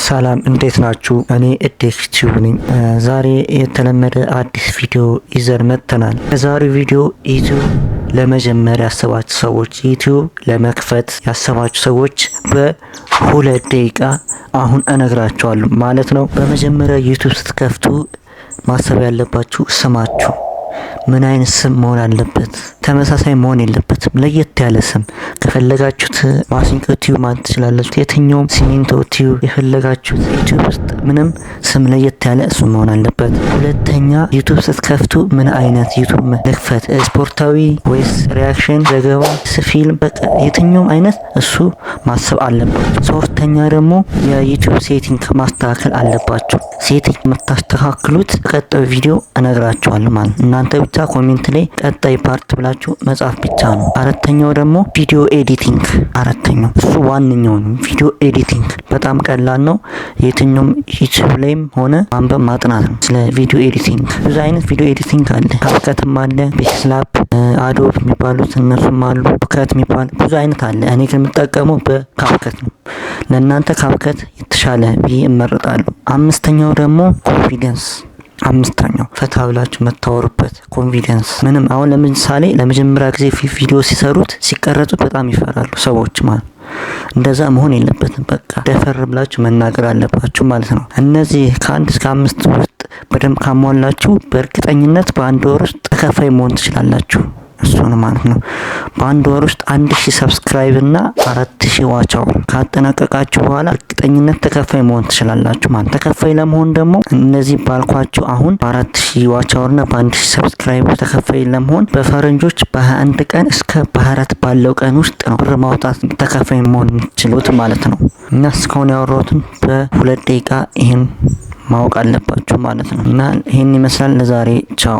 ሰላም፣ እንዴት ናችሁ? እኔ እዴክ ቲዩብ ነኝ። ዛሬ የተለመደ አዲስ ቪዲዮ ይዘን መጥተናል። በዛሬው ቪዲዮ ዩቲዩብ ለመጀመር ያሰባችሁ ሰዎች፣ ዩቲዩብ ለመክፈት ያሰባችሁ ሰዎች በ2 ደቂቃ አሁን እነግራችኋለሁ ማለት ነው። በመጀመሪያ ዩቲዩብ ስትከፍቱ ማሰብ ያለባችሁ ስማችሁ ምን አይነት ስም መሆን አለበት? ተመሳሳይ መሆን የለበትም። ለየት ያለ ስም ከፈለጋችሁት ማሲንቆ ቲዩብ ማለት ትችላላችሁ። የትኛውም ሲሚንቶ ቲዩብ የፈለጋችሁት ዩቲዩብ ውስጥ ምንም ስም ለየት ያለ እሱ መሆን አለበት። ሁለተኛ ዩቲዩብ ስትከፍቱ ምን አይነት ዩቲዩብ ልክፈት፣ ስፖርታዊ ወይስ reaction፣ ዘገባ፣ ፊልም፣ በቃ የትኛውም አይነት እሱ ማሰብ አለባችሁ። ሶስተኛ ደግሞ የዩቲዩብ setting ማስተካከል አለባችሁ። Setting የምታስተካክሉት ቀጣዩ ቪዲዮ እነግራችኋለሁ ማለት ነው። እናንተ ብቻ comment ላይ ቀጣይ part ብላችሁ መጻፍ ብቻ ነው። አራተኛው ደግሞ video editing፣ አራተኛው እሱ ዋነኛው ነው። Video editing በጣም ቀላል ነው። የትኛውም ዩቲዩብ ላይም ሆነ ማንበብ ማጥናት ነው። ስለ video editing ብዙ አይነት video editing አለ። CapCut ም አለ፣ PixelLab፣ Adobe የሚባሉት እነሱም አሉ። Cut የሚባል ብዙ አይነት አለ። እኔ ግን የምጠቀመው በ CapCut ነው። ለእናንተ CapCut የተሻለ ብዬ እመርጣለሁ። አምስተኛው ደግሞ confidence፣ አምስተኛው ፈታ ብላችሁ የምታወሩበት confidence። ምንም አሁን ለምሳሌ ለመጀመሪያ ጊዜ ቪዲዮ ሲሰሩት ሲቀረጹት በጣም ይፈራሉ ሰዎች ማለት። እንደዛ መሆን የለበትም። በቃ ደፈር ብላችሁ መናገር አለባችሁ ማለት ነው። እነዚህ ከ1 እስከ 5 ውስጥ በደንብ ካሟላችሁ በእርግጠኝነት በአንድ ወር ውስጥ ተከፋይ መሆን ትችላላችሁ። እሱን ማለት ነው። በአንድ ወር ውስጥ 1000 subscribe እና 4000 watch hour ካጠናቀቃችሁ በኋላ እርግጠኝነት ተከፋይ መሆን ትችላላችሁ ማለት። ተከፋይ ለመሆን ደግሞ እነዚህ ባልኳችሁ አሁን በ4000 watch hour እና በ1000 subscribe ተከፋይ ለመሆን በፈረንጆች በ21 ቀን እስከ በ24 ባለው ቀን ውስጥ ነው ብር ማውጣት ተከፋይ መሆን የምትችሉት ማለት ነው። እና እስካሁን ያወራሁትን በ2 ደቂቃ ይህን ማወቅ አለባችሁ ማለት ነው። እና ይህን ይመስላል ለዛሬ፣ ቻው።